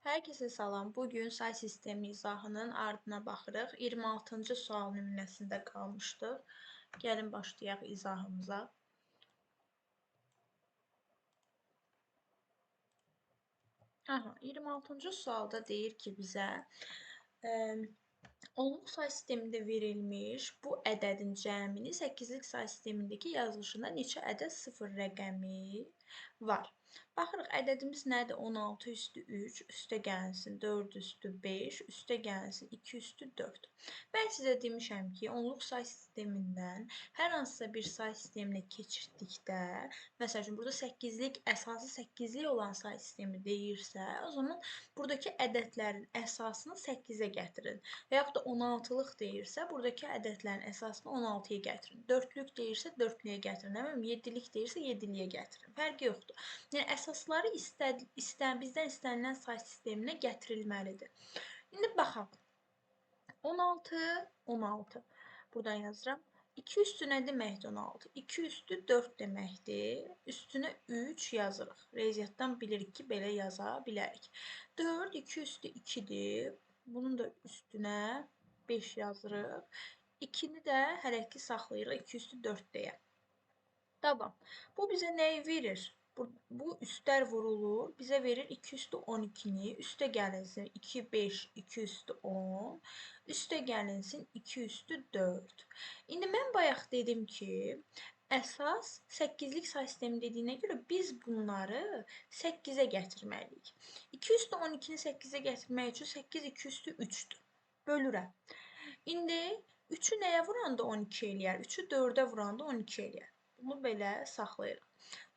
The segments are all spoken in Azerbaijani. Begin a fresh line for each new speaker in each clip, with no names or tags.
Hər kəsə salam. Bugün say sistemi izahının ardına baxırıq. 26-cı sual nümunəsində qalmışdıq. Gəlin başlayaq izahımıza. Aha, 26-cı sualda deyir ki bizə, onluq say sistemində verilmiş bu ədədin cəmini 8-lik say sistemindəki yazılışında neçə ədəd sıfır rəqəmi var? Baxırıq, ədədimiz nədir? 16 üstü 3, üstə gəlsin 4 üstü 5, üstə gəlsin 2 üstü 4. Mən sizə demişəm ki, onluq say sistemindən hər hansısa bir say sisteminə keçirdikdə, məsəl üçün, burada 8-lik, əsası 8-lik olan say sistemi deyirsə, o zaman buradakı ədədlərin əsasını 8-ə gətirin. Və yaxud da 16-lıq deyirsə, buradakı ədədlərin əsasını 16-ya gətirin. 4-lük deyirsə, 4-lüyə gətirin. Nə bilim, 7-lik deyirsə, 7-liyə gətirin. Fərqi yoxdur. Yəni, əsasları bizdən istənilən say sisteminə gətirilməlidir. İndi baxaq. 16, 16. Buradan yazıram. 2 üstü nə deməkdir 16? 2 üstü 4 deməkdir. Üstünə 3 yazırıq. Riyaziyyatdan bilirik ki, belə yaza bilərik. 4, 2 üstü 2-dir. Bunun da üstünə 5 yazırıq. 2-ni də hələ ki saxlayırıq. 2 üstü 4 deyə. Davam. Bu bizə nəyi verir? Bu üstlər vurulur. Bizə verir 2 üstü 12-ni. Üstə gəlinsin 2, 5, 2 üstü 10. Üstə gəlinsin 2 üstü 4. İndi mən bayaq dedim ki, əsas 8-lik say sistemi dediyinə görə biz bunları 8-ə gətirməliyik. 2 üstü 12-ni 8-ə gətirmək üçün 8, 2 üstü 3-dür. Bölürəm. İndi 3-ü nəyə vuranda 12 eləyər? 3-ü 4-ə vuranda 12 eləyər. Bunu belə saxlayırıq.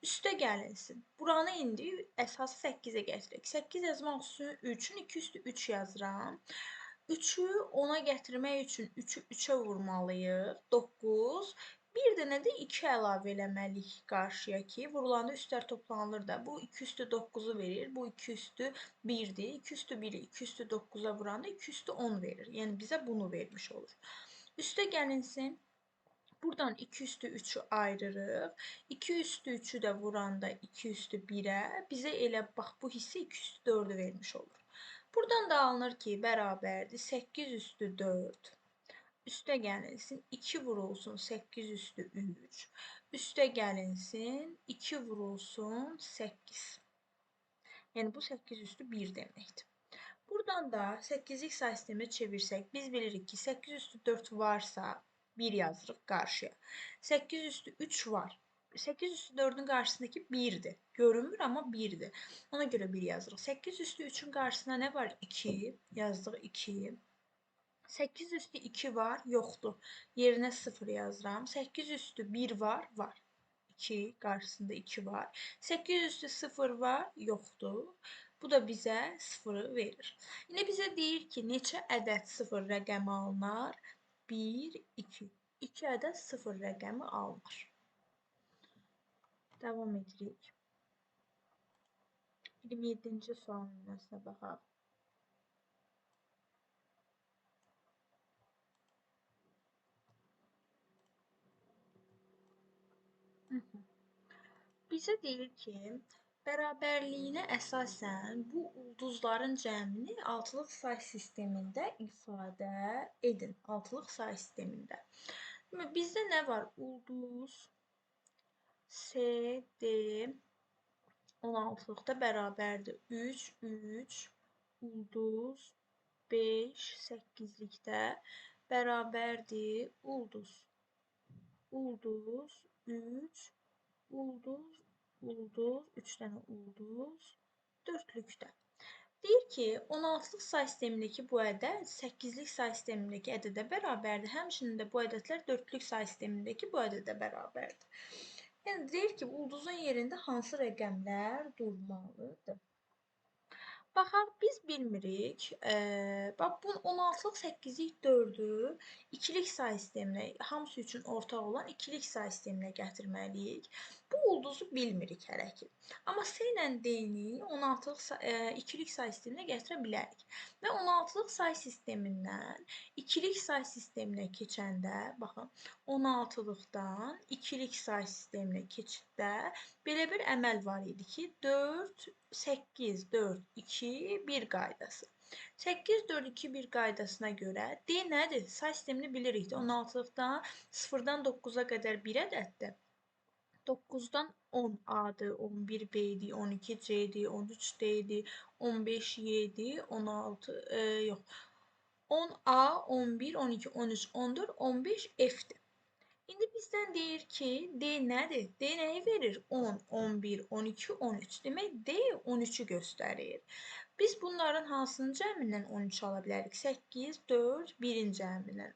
Üstə gəlinsin. Buranı indi əsası 8-ə gətirək. 8 yazmaq üçün 2 üstü 3 yazıram. 3-ü 10-a gətirmək üçün 3-ü 3-ə vurmalıyıq. 9. Bir dənə də 2 əlavə eləməliyik qarşıya ki, vurulanda üstlər toplanılır da. Bu 2 üstü 9-u verir. Bu 2 üstü 1-dir. 2 üstü 1-i 2 üstü 9-a vuranda 2 üstü 10 verir. Yəni bizə bunu vermiş olur. Üstə gəlinsin. Buradan 2 üstü 3-ü ayırırıq. 2 üstü 3-ü də vuranda 2 üstü 1-ə bizə elə bax bu hissə 2 üstü 4-ü vermiş olur. Buradan da alınır ki, bərabərdir 8 üstü 4. Üstə gəlinsin 2 vurulsun 8 üstü 3. Üstə gəlinsin 2 vurulsun 8. Yəni bu 8 üstü 1 deməkdir. Buradan da 8-lik say sisteminə çevirsək, biz bilirik ki, 8 üstü 4 varsa 1 yazırıq qarşıya. 8 üstü 3 var. 8 üstü 4-ün qarşısındakı 1-dir. Görünmür, amma 1-dir. Ona görə 1 yazırıq. 8 üstü 3-ün qarşısında nə var? 2. Yazdıq 2. 8 üstü 2 var? Yoxdur. Yerinə 0 yazıram. 8 üstü 1 var? Var. 2. Qarşısında 2 var. 8 üstü 0 var? Yoxdur. Bu da bizə 0-ı verir. İndi bizə deyir ki, neçə ədəd 0 rəqəmi alınar? 1, 2. 2 ədəd 0 rəqəmi alınır. Davam edirik. 27-ci sual nümunəsinə baxaq. Bizə deyir ki, bərabərliyinə əsasən bu ulduzların cəmini altılıq say sistemində ifadə edin. Altılıq say sistemində. Demək, bizdə nə var? Ulduz S, D 16-lıqda bərabərdir. 3, 3, ulduz 5, 8-likdə bərabərdir. Ulduz, ulduz 3, ulduz, ulduz, 3 dənə ulduz, 4-lükdə. Deyir ki, 16-lıq say sistemindəki bu ədəd 8-lik say sistemindəki ədədə bərabərdir. Həmçinin də bu ədədlər 4-lük say sistemindəki bu ədədə bərabərdir. Yəni, deyir ki, ulduzun yerində hansı rəqəmlər durmalıdır? Baxaq, biz bilmirik. Bax, bu 16-lıq 8-lik 4-ü ikilik say sisteminə, hamısı üçün ortaq olan ikilik say sisteminə gətirməliyik. Bu ulduzu bilmirik hələ ki. Amma C ilə D-ni 16-lıq ikilik say sisteminə gətirə bilərik. Və 16-lıq say sistemindən ikilik say sisteminə keçəndə, baxın, 16-lıqdan ikilik say sisteminə keçiddə belə bir əməl var idi ki, 4, 8, 4, 2, 1 qaydası. 8, 4, 2, 1 qaydasına görə D nədir? Say sistemini bilirik də, 16-lıqdan 0-dan 9-a qədər 1 ədəddir. 9-dan 10 A-dır, 11 B-dir, 12 C-dir, 13 D-dir, 15 Y-dir, 16, yox, 10 A, 11, 12, 13, 14, 15 F-dir. İndi bizdən deyir ki, D nədir? D nəyi verir? 10, 11, 12, 13. Demək, D 13-ü göstərir. Biz bunların hansının cəmindən 13 ala bilərik? 8, 4, 1-in cəmindən.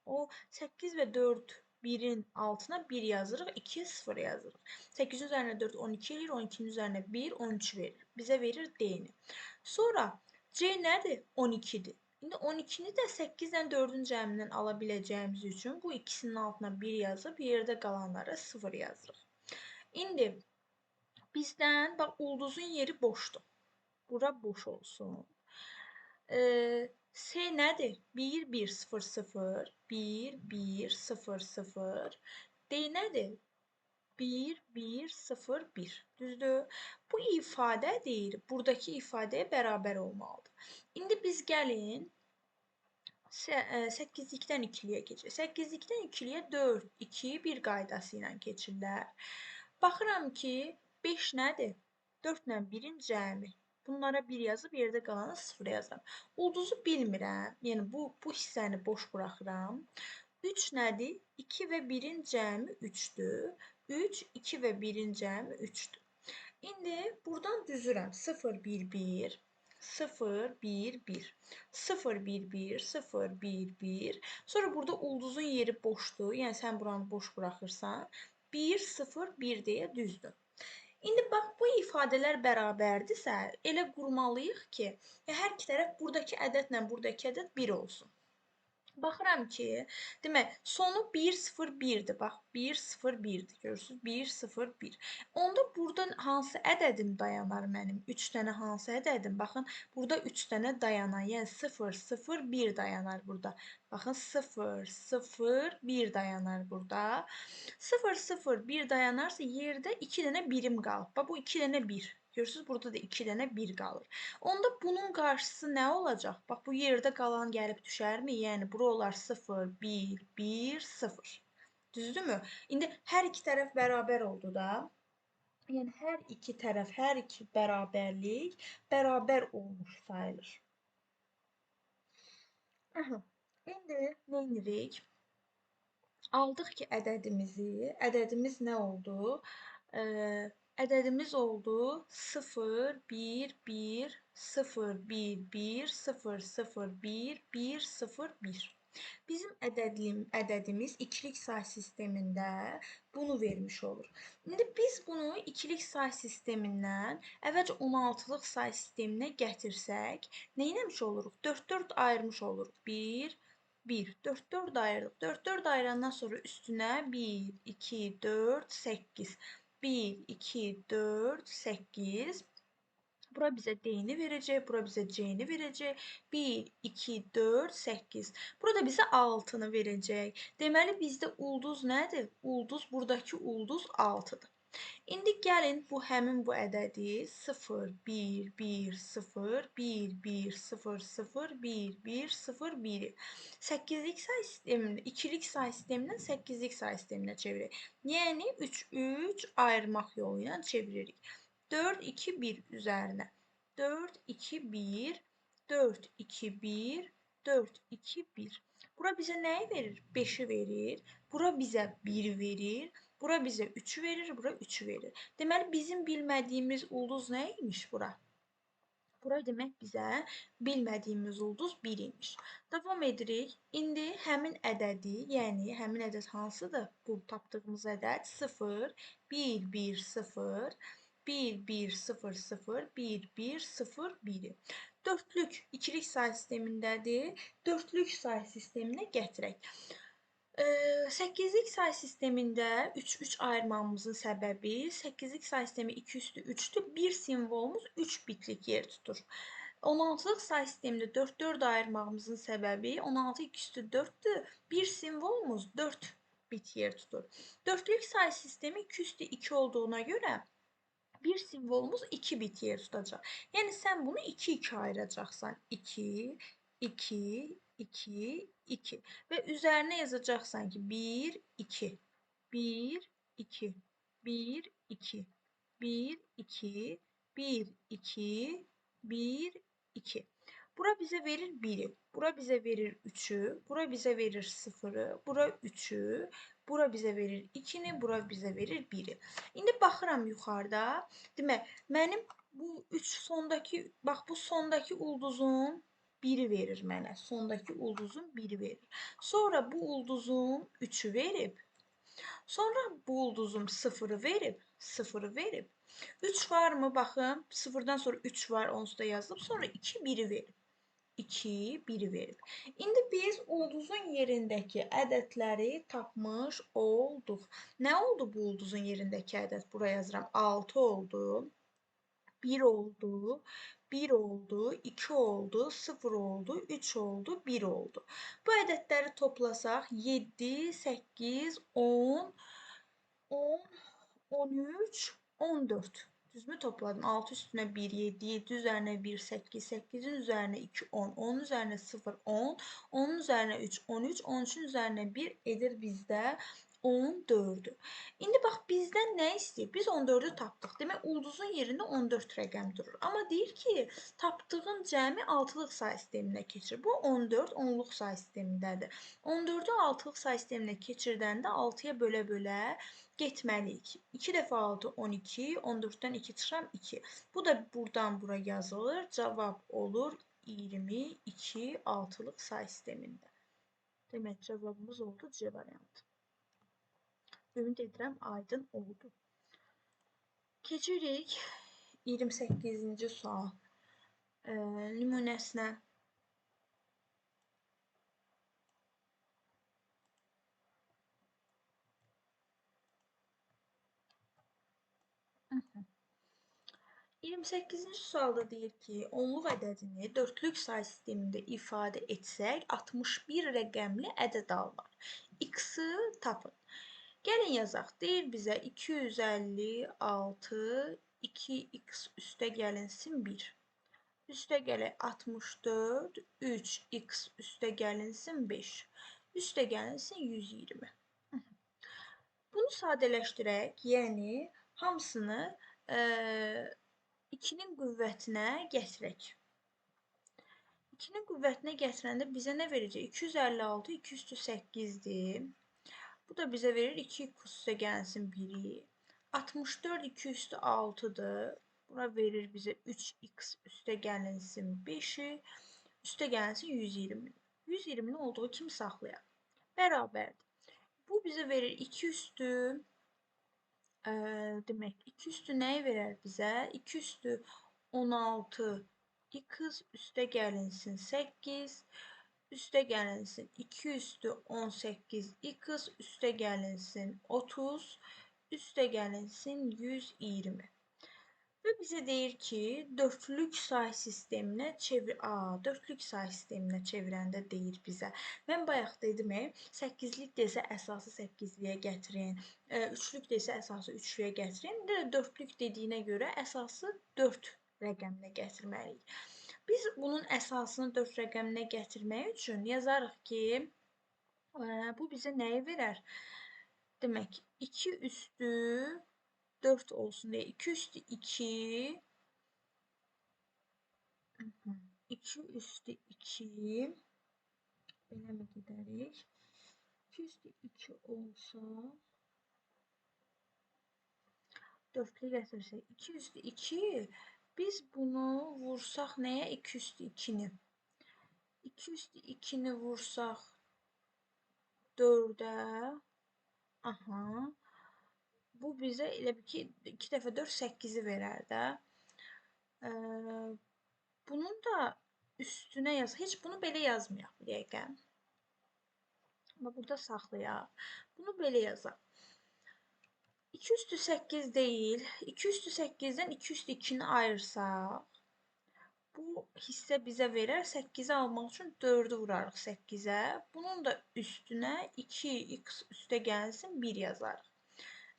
O 8 və 4, 1-in altına 1 yazırıq, 2, 0 yazırıq. 8-in üzərinə 4, 12 eləyir, 12-nin üzərinə 1, 13 verir. Bizə verir D-ni. Sonra C nədir? 12-dir. İndi 12-ni də 8 ilə 4-ün cəmindən ala biləcəyimiz üçün bu ikisinin altına 1 yazıb, yerdə qalanlara 0 yazırıq. İndi bizdən, bax, ulduzun yeri boşdur. Bura boş olsun. C nədir? 1, 1, 0, 0, 1, 1, 0, 0. D nədir? 1, 1, 0, 1. Düzdür? Bu ifadə deyir, buradakı ifadəyə bərabər olmalıdır. İndi biz gəlin 8-likdən 2-liyə keçirik. 8-likdən 2-liyə 4, 2, 1 qaydası ilə keçirlər. Baxıram ki, 5 nədir? 4 ilə 1-in cəmi. Bunlara 1 yazıb, yerdə qalanı 0 yazıram. Ulduzu bilmirəm. Yəni, bu hissəni boş buraxıram. 3 nədir? 2 və 1-in cəmi 3-dür. 3, 2 və 1-in cəmi 3-dür. İndi buradan düzürəm. 0, 1, 1, 0, 1, 1, 0, 1, 1, 0, 1, 1. Sonra burada ulduzun yeri boşdur. Yəni, sən buranı boş buraxırsan. 1, 0, 1 deyə düzdür. İndi bax, bu ifadələr bərabərdirsə, elə qurmalıyıq ki, hər iki tərəf buradakı ədədlə buradakı ədəd 1 olsun. Baxıram ki, demək, sonu 1, 0, 1-dir. Bax, 1, 0, 1-dir. Görürsünüz, 1, 0, 1. Onda burada hansı ədədim dayanar mənim? 3 dənə hansı ədədim? Baxın, burada 3 dənə dayanar. Yəni, 0, 0, 1 dayanar burada. Baxın, 0, 0, 1 dayanar burada. 0, 0, 1 dayanarsa yerdə 2 dənə birim qalıb. Bax, bu 2 dənə 1. Görürsünüz, burada da 2 dənə 1 qalır. Onda bunun qarşısı nə olacaq? Bax, bu yerdə qalan gəlib düşərmi? Yəni, bura olar 0, 1, 1, 0. Düzdürmü? İndi hər iki tərəf bərabər oldu da. Yəni, hər iki tərəf, hər iki bərabərlik bərabər olmuş sayılır. Aha. İndi nə edirik? Aldıq ki, ədədimizi. Ədədimiz nə oldu? Ədədimiz oldu 0, 1, 1, 0, 1, 1, 0, 0, 1, 1, 0, 1. Bizim ədədimiz ikilik say sistemində bunu vermiş olur. İndi biz bunu ikilik say sistemindən əvvəlcə 16-lıq say sisteminə gətirsək, nə etmiş oluruq? 4, 4 ayırmış oluruq. 1, 1, 4, 4 ayırdıq. 4, 4 ayırandan sonra üstünə 1, 2, 4, 8. 1, 2, 4, 8. Bura bizə D-ni verəcək, bura bizə C-ni verəcək. 1, 2, 4, 8. Burada bizə 6-nı verəcək. Deməli, bizdə ulduz nədir? Ulduz, buradakı ulduz 6-dır. İndi gəlin həmin bu ədədi 0, 1, 1, 0, 1, 1, 0, 0, 1, 1, 0, 1-i 8-lik say sistemini, ikilik say sistemindən 8-lik say sisteminə çevirək. Yəni, 3, 3 ayırmaq yolu ilə çeviririk. 4, 2, 1 üzərinə. 4, 2, 1, 4, 2, 1, 4, 2, 1. Bura bizə nəyi verir? 5-i verir. Bura bizə 1 verir. Bura bizə 3-ü verir, bura 3-ü verir. Deməli, bizim bilmədiyimiz ulduz nə imiş bura? Bura demək bizə bilmədiyimiz ulduz 1 imiş. Davam edirik. İndi həmin ədədi, yəni həmin ədəd hansıdır? Bu tapdığımız ədəd 0, 1, 1, 0, 1, 1, 0, 0, 1, 1, 0, 1-i. Dördlük ikilik say sistemindədir. Dördlük say sisteminə gətirək. 8-lik say sistemində 3-3 ayırmamızın səbəbi 8-lik say sistemi 2 üstü 3-dür. Bir simvolumuz 3 bitlik yer tutur. 16-lıq say sistemində 4-4 ayırmağımızın səbəbi 16 2 üstü 4-dür. Bir simvolumuz 4 bit yer tutur. 4-lük say sistemi 2 üstü 2 olduğuna görə bir simvolumuz 2 bit yer tutacaq. Yəni sən bunu 2-2 ayıracaqsan. 2, 2, 2, 2 və üzərinə yazacaqsan ki 1, 2, 1, 2, 1, 2, 1, 2, 1, 2, 1, 2. Bura bizə verir 1-i, bura bizə verir 3-ü, bura bizə verir 0-ı, bura 3-ü, bura bizə verir 2-ni, bura bizə verir 1-i. İndi baxıram yuxarıda. Demək, mənim bu 3 sondakı, bax bu sondakı ulduzun 1-i verir mənə. Sondakı ulduzun 1-i verir. Sonra bu ulduzun 3-ü verib. Sonra bu ulduzum 0-ı verib, 0-ı verib. 3 var mı? Baxın, 0-dan sonra 3 var, onsuz da yazılıb. Sonra 2, 1-i verib. 2, 1-i verib. İndi biz ulduzun yerindəki ədədləri tapmış olduq. Nə oldu bu ulduzun yerindəki ədəd? Bura yazıram. 6 oldu, 1 oldu, 1 oldu, 2 oldu, 0 oldu, 3 oldu, 1 oldu. Bu ədədləri toplasaq 7, 8, 10, 10, 13, 14. Düzmü topladım? 6 üstünə 1, 7, 7 üzərinə 1, 8, 8-in üzərinə 2, 10, 10-un üzərinə 0, 10, 10-un üzərinə 3, 13, 13-ün üzərinə 1 edir bizdə 14-ü. İndi bax, bizdən nə istəyir? Biz 14-ü tapdıq. Demək, ulduzun yerində 14 rəqəm durur. Amma deyir ki, tapdığın cəmi 6-lıq say sisteminə keçir. Bu 14 onluq say sistemindədir. 14-ü 6-lıq say sisteminə keçirdəndə 6-ya bölə-bölə getməliyik. 2 dəfə 6, 12, 14-dən 2 çıxıram, 2. Bu da buradan bura yazılır. Cavab olur 22 6-lıq say sistemində. Demək, cavabımız oldu C variantı. Ümid edirəm, aydın oldu. Keçirik 28-ci sual nümunəsinə. Hı. 28-ci sualda deyir ki, onluq ədədini dördlük say sistemində ifadə etsək, 61 rəqəmli ədəd alınır. X-i tapın. Gəlin yazaq. Deyir bizə 256, 2x üstə gəlinsin 1. Üstə gələk 64, 3x üstə gəlinsin 5. Üstə gəlinsin 120. Bunu sadələşdirək, yəni hamısını 2-nin qüvvətinə gətirək. 2-nin qüvvətinə gətirəndə bizə nə verəcək? 256, 2 üstü 8-dir. Bu da bizə verir 2 üstə gəlsin 1-i. 64, 2 üstü 6-dır. Bura verir bizə 3x üstə gəlinsin 5-i. Üstə gəlinsin 120. 120-ni olduğu kimi saxlayaq. Bərabərdir. Bu bizə verir 2 üstü, demək 2 üstü nəyi verər bizə? 2 üstü 16 x üstə gəlinsin 8. Üstə gəlinsin 2 üstü 18 x, üstə gəlinsin 30, üstə gəlinsin 120. Və bizə deyir ki, dördlük say sisteminə çevir. Dördlük say sisteminə çevirəndə deyir bizə. Mən bayaq dedim, 8-lik desə əsası 8-liyə gətirin, 3-lük desə əsası 3-lüyə gətirin. İndi də dördlük dediyinə görə əsası 4 rəqəminə gətirməliyik. Biz bunun əsasını 4 rəqəminə gətirmək üçün yazarıq ki, bu bizə nəyi verər? Demək, 2 üstü 4 olsun deyə 2 üstü 2, 2 üstü 2, belə mi gedərik? 2 üstü 2 olsa, 4-lü gətirsək, 2 üstü 2, biz bunu vursaq nəyə? 2 üstü 2-ni. 2 üstü 2-ni vursaq 4-ə, aha, bu bizə elə bil ki, 2 dəfə 4, 8-i verər də. Bunun da üstünə yaz. Heç bunu belə yazmayaq bir dəqiqə. Və burada saxlayaq. Bunu belə yazaq. 2 üstü 8 deyil. 2 üstü 8-dən 2 üstü 2-ni ayırsaq, bu hissə bizə verər. 8-i almaq üçün 4-ü vurarıq 8-ə. Bunun da üstünə 2x üstə gəlsin 1 yazarıq.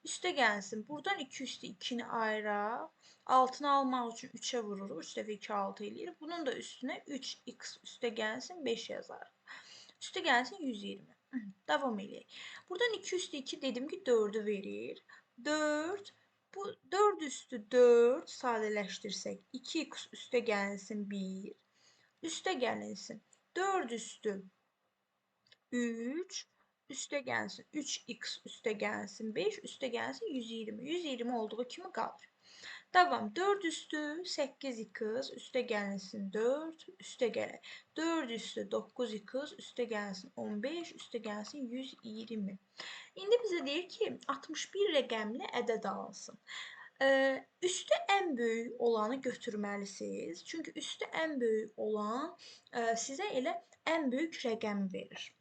Üstə gəlsin. Buradan 2 üstü 2-ni ayıraq. 6-nı almaq üçün 3-ə vururuq. 3 dəfə 2 6 eləyir. Bunun da üstünə 3x üstə gəlsin 5 yazarıq. Üstə gəlsin 120. Davam eləyək. Buradan 2 üstü 2 dedim ki 4-ü verir. 4. Bu 4 üstü 4 sadələşdirsək 2x üstə gəlinsin 1. Üstə gəlinsin 4 üstü 3. Üstə gəlsin 3x üstə gəlsin 5. Üstə gəlsin 120. 120 olduğu kimi qalır. Davam. 4 üstü 8x üstə gəlinsin 4. Üstə gələk. 4 üstü 9x üstə gəlsin 15. Üstə gəlsin 120. İndi bizə deyir ki, 61 rəqəmli ədəd alınsın. Üstü ən böyük olanı götürməlisiniz. Çünki üstü ən böyük olan sizə elə ən böyük rəqəm verir.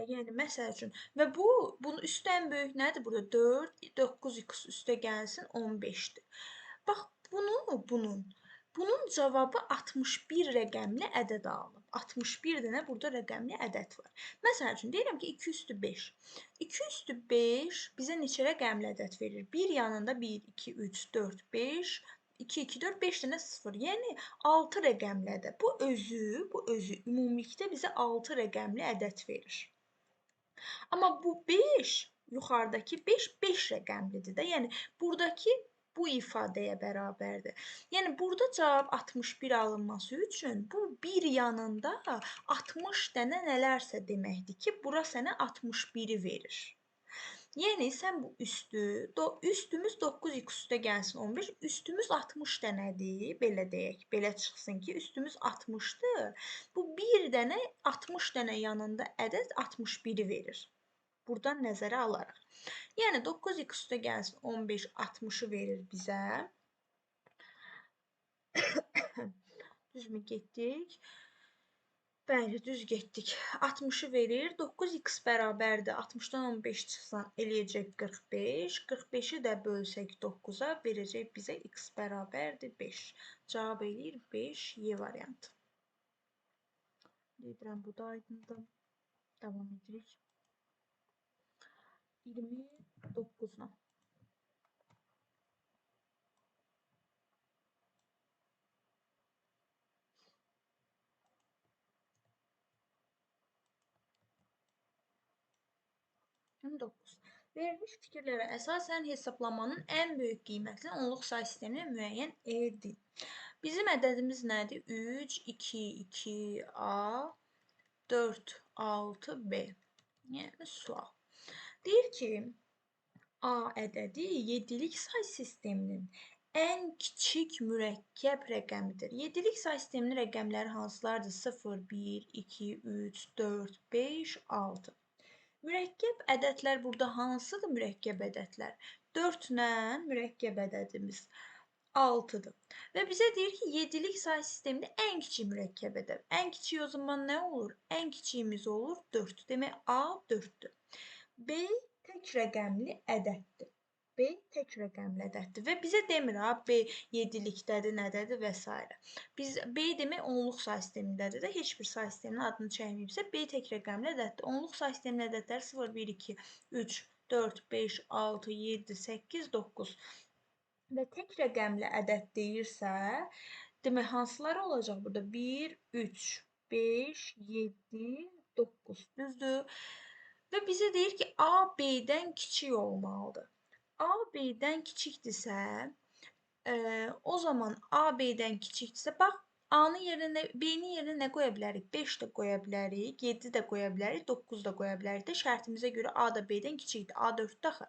Yəni, məsəl üçün və bunun üstü ən böyük nədir burada? 4, 9x üstə gəlsin 15-dir. Bax, bunun cavabı 61 rəqəmli ədəd alınıb. 61 dənə burada rəqəmli ədəd var. Məsəl üçün, deyirəm ki, 2 üstü 5. 2 üstü 5 bizə neçə rəqəmli ədəd verir? 1 yanında 1, 2, 3, 4, 5, 2, 2, 4, 5 dənə 0. Yəni, 6 rəqəmli ədəd. Bu özü ümumilikdə bizə 6 rəqəmli ədəd verir. Amma bu 5, yuxarıdakı 5, 5 rəqəmlidir də. Yəni, buradakı bu ifadəyə bərabərdir. Yəni, burada cavab 61 alınması üçün bu bir yanında 60 dənə nələrsə deməkdir ki, bura sənə 61-i verir. Yəni, sən bu üstü, üstümüz 9x üstə gəlsin 15, üstümüz 60 dənədir, belə deyək, belə çıxsın ki, üstümüz 60-dır. Bu bir dənə, 60 dənə yanında ədəd 61-i verir. Buradan nəzərə alaraq. Yəni, 9x üstə gəlsin 15, 60-ı verir bizə. Düzmü getdik? Bəli, düz getdik. 60-ı verir. 9x bərabərdir. 60-dan 15 çıxsan eləyəcək 45. 45-i də bölsək 9-a verəcək bizə x bərabərdir 5. Cavab eləyir 5 Y variantı. Deyirəm, bu da aydındır. Davam edirik. 29-la. Verilmiş fikirlərə əsasən hesablamanın ən böyük qiymətli onluq say sistemini müəyyən edin. Bizim ədədimiz nədir? 3, 2, 2, A, 4, 6, B. Yəni, sual. Deyir ki, A ədədi 7-lik say sisteminin ən kiçik mürəkkəb rəqəmidir. 7-lik say sisteminin rəqəmləri hansılardır? 0, 1, 2, 3, 4, 5, 6. Mürəkkəb ədədlər burada hansıdır mürəkkəb ədədlər? 4 ilə mürəkkəb ədədimiz 6-dır. Və bizə deyir ki, 7-lik say sistemində ən kiçik mürəkkəb ədəd. Ən kiçik o zaman nə olur? Ən kiçiyimiz olur 4. Demək, A 4-dür. B tək rəqəmli ədəddir. B tək rəqəmli ədəddir və bizə demir ha, B 7-likdədir, nədədir və s. Biz B demək onluq say sistemindədir də, heç bir say sisteminin adını çəkməyibsə, B tək rəqəmli ədəddir. Onluq say sisteminin ədədləri 0, 1, 2, 3, 4, 5, 6, 7, 8, 9 və tək rəqəmli ədəd deyirsə, demək hansıları olacaq burada? 1, 3, 5, 7, 9, düzdür? Və bizə deyir ki, A B-dən kiçik olmalıdır. A B-dən kiçikdirsə, o zaman A B-dən kiçikdirsə, bax, A-nın yerinə, B-nin yerinə nə qoya bilərik? 5 də qoya bilərik, 7 də qoya bilərik, 9 da qoya bilərik də. Şərtimizə görə A da B-dən kiçikdir, A 4-dür axı.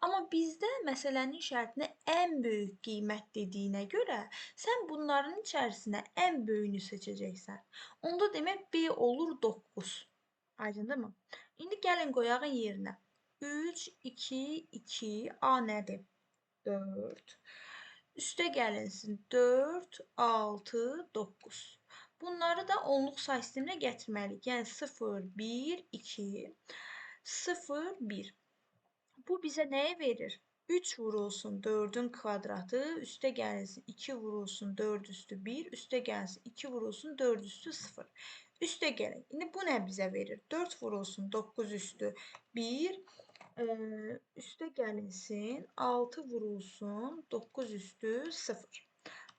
Amma bizdə məsələnin şərtinə ən böyük qiymət dediyinə görə sən bunların içərisinə ən böyüyünü seçəcəksən. Onda demək B olur 9. Aydındırmı? İndi gəlin qoyağın yerinə. 3, 2, 2, A nədir? 4. Üstə gəlinsin 4, 6, 9. Bunları da onluq say sisteminə gətirməliyik. Yəni 0, 1, 2, 0, 1. Bu bizə nəyi verir? 3 vurulsun 4-ün kvadratı, üstə gəlsin 2 vurulsun 4 üstü 1, üstə gəlsin 2 vurulsun 4 üstü 0. Üstə gələk. İndi bu nə bizə verir? 4 vurulsun 9 üstü 1, üstə gəlinsin 6 vurulsun 9 üstü 0.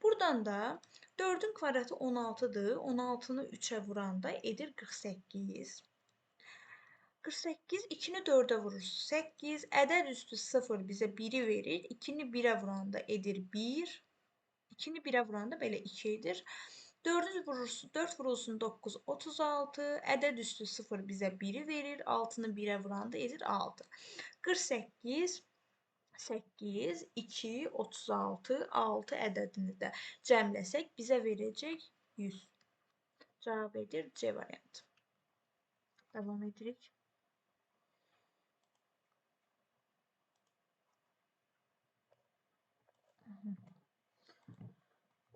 Buradan da 4-ün kvadratı 16-dır. 16-nı 3-ə vuranda edir 48. 48, 2-ni 4-ə vurursunuz. 8, ədəd üstü 0 bizə 1-i verir. 2-ni 1-ə vuranda edir 1. 2-ni 1-ə vuranda belə 2 edir. 4-ü vurursun, 4 vurulsun 9, 36. Ədəd üstü 0 bizə 1-i verir. 6-nı 1-ə vuranda edir 6. 48, 8, 2, 36, 6 ədədini də cəmləsək bizə verəcək 100. Cavab edir C variantı. Davam edirik.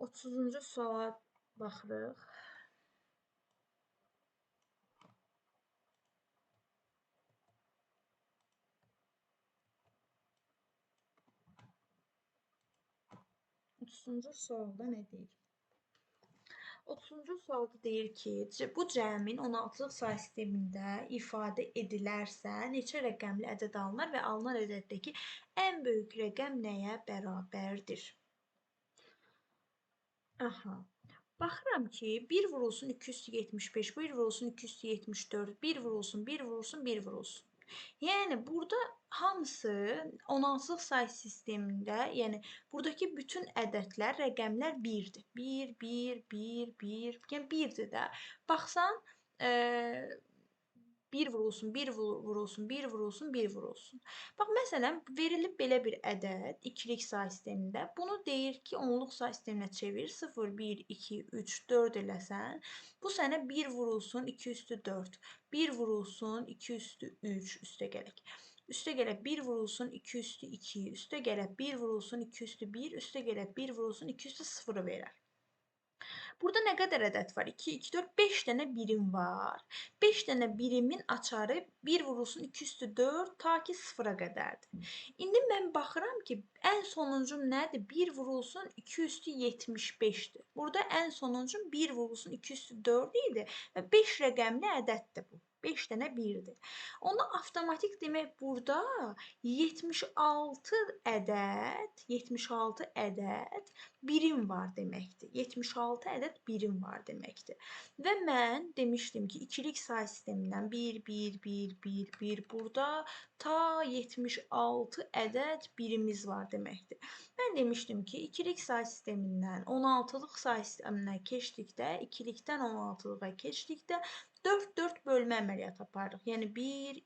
30-cu suala baxırıq. 30-cu sualda nə deyir? 30-cu sualda deyir ki, bu cəmin 16-lıq say sistemində ifadə edilərsə, neçə rəqəmli ədəd alınар və alınan ədəddəki ən böyük rəqəm nəyə bərabərdir? Aha. Baxıram ki, 1 vurulsun 275, 1 vurulsun 274, 1 vurulsun, 1 vurulsun, 1 vurulsun. Yəni, burada hamısı 16-lıq say sistemində, yəni buradakı bütün ədədlər, rəqəmlər 1-dir. 1, 1, 1, 1, yəni 1-dir də. Baxsan, 1 vurulsun, 1 vurulsun, 1 vurulsun, 1 vurulsun. Bax, məsələn, verilib belə bir ədəd ikilik say sistemində. Bunu deyir ki, onluq say sisteminə çevir. 0, 1, 2, 3, 4 eləsən. Bu sənə 1 vurulsun, 2 üstü 4. 1 vurulsun, 2 üstü 3 üstə gələk. Üstə gələk 1 vurulsun, 2 üstü 2. Üstə gələk 1 vurulsun, 2 üstü 1. Üstə gələk 1 vurulsun, 2 üstü 0-ı verər. Burada nə qədər ədəd var? 2, 2, 4, 5 dənə birim var. 5 dənə birimin açarı 1 vurulsun 2 üstü 4 ta ki 0-a qədərdir. İndi mən baxıram ki, ən sonuncum nədir? 1 vurulsun 2 üstü 75-dir. Burada ən sonuncum 1 vurulsun 2 üstü 4 idi və 5 rəqəmli ədəddir bu. 5 dənə 1-dir. Onda avtomatik demək burada 76 ədəd, 76 ədəd birim var deməkdir. 76 ədəd birim var deməkdir. Və mən demişdim ki, ikilik say sistemindən 1, 1, 1, 1, 1 burada ta 76 ədəd birimiz var deməkdir. Mən demişdim ki, ikilik say sistemindən 16-lıq say sisteminə keçdikdə, ikilikdən 16-lığa keçdikdə 4-4 bölmə əməliyyatı aparırıq. Yəni 1,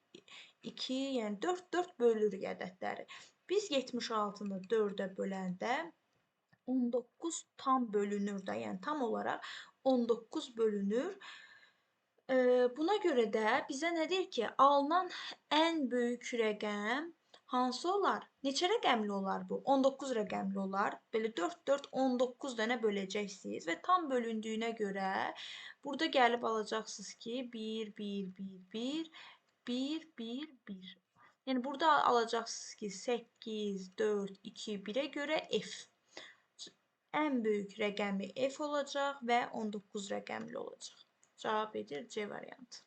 2, yəni 4-4 bölürük ədədləri. Biz 76-nı 4-ə böləndə 19 tam bölünür də, yəni tam olaraq 19 bölünür. Buna görə də bizə nə deyir ki, alınan ən böyük rəqəm hansı olar? Neçə rəqəmli olar bu? 19 rəqəmli olar. Belə 4, 4, 19 dənə böləcəksiniz və tam bölündüyünə görə burada gəlib alacaqsınız ki, 1, 1, 1, 1, 1, 1, 1. Yəni burada alacaqsınız ki, 8, 4, 2, 1-ə görə F. Ən böyük rəqəmi F olacaq və 19 rəqəmli olacaq. Cavab edir C variantı.